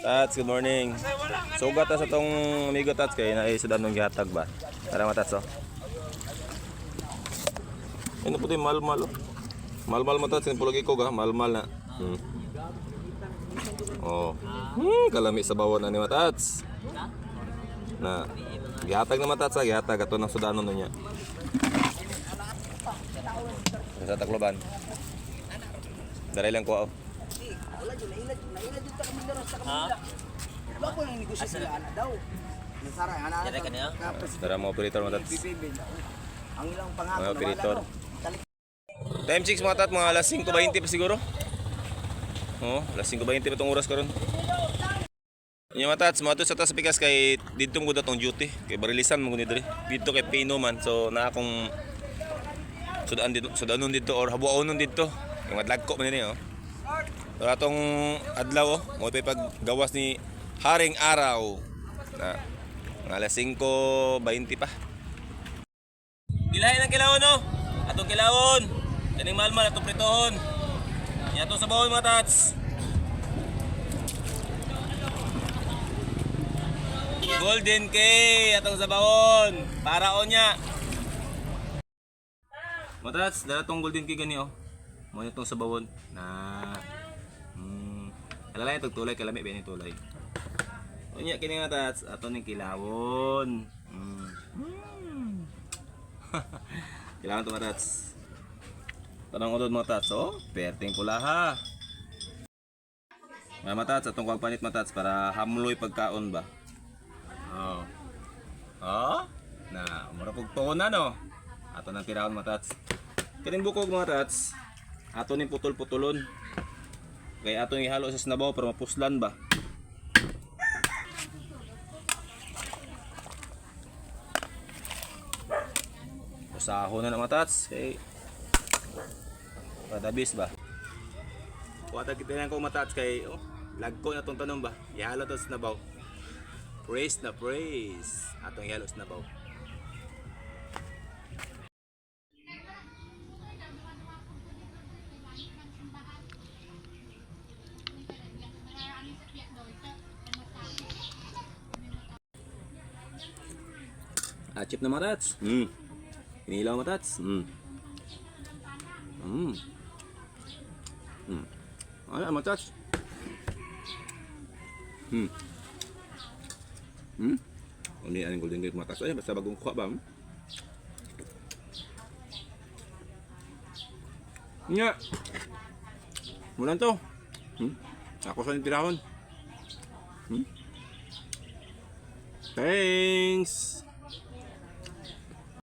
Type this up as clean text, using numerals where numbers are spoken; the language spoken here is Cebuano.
Tats, good morning. Sugat ta sa tong amigo, Tats, kay na sudan nung gihatag ba. Tara mga Tats, oh. Ano po yung malmal, oh. Malmal mo, Tats, yung pulagi ko ga, malmal na. Oh. Kalami sa bawon ani mga Tats. Na gihatag na mga Tats, ha, gihatag ato ng sudanon niya. Sa Tacloban. Daray lang ko, oh. Wala dyan, naila dyan ta kami sa Manila. Ba ko nang negosyo sila ana daw. Nasara ana ana. Tara mga operator mga Tats. Ang ilang pangako Mga na operator. wala no. Talik Time 6 mga tat, mga alas 5:20 pa siguro. Oo, alas 5:20 pa itong oras karon. Yung mga tats, mga sa tas pikas kay didto mo tong duty kay barilisan mo ni diri. Didto kay Pino man. So na akong sudan dito, sudanon didto or habuaonon didto. Kay madlagko man ini, oh. So atong adlaw, oh, mo pay paggawas ni Haring Araw. Na mga alas 5:20 pa. Gilahin ang kilawon, no? Atong kilawon. Kaning malmal atong pritohon. Nya atong sabawon, mga tats. Golden K atong sabawon. Para niya. Mga tats, dala tong Golden K gani, oh. Mo na tong sabawon na alalay itong tulay, kalami ba ni tulay. Unya kini, mga tats, ato ning kilawon. Kailangan ito, mga tats. Tanong utod, mga tats, oh. Perting pula ha. Mga matats, atong kuwag panit, mga tats, para hamloy pagkaon ba. Oh. Oh? Na, mura pug na no. Ato nang tirahon, mga tats. Kining bukog, mga tats. Ato ning putol-putulon. Kay ato ning ihalo sa sinabaw para mapuslan ba. Usaho na na, mga tats. Kay padabis ba. Kuwata kita lang ko, mga tats, kay oh, lagko na tong tanong ba. Ihalo to sa sinabaw. Praise na praise. Atong ihalo sa sinabaw. Achip na, mga tats. Inilaw, mga tats. Ano, mga tats? Ano yan, ang Golden Gate, mga tats? Ay, basta bagong kuha ba? Hmm? Nga. Muna to. Ako sa tirahon. Thanks.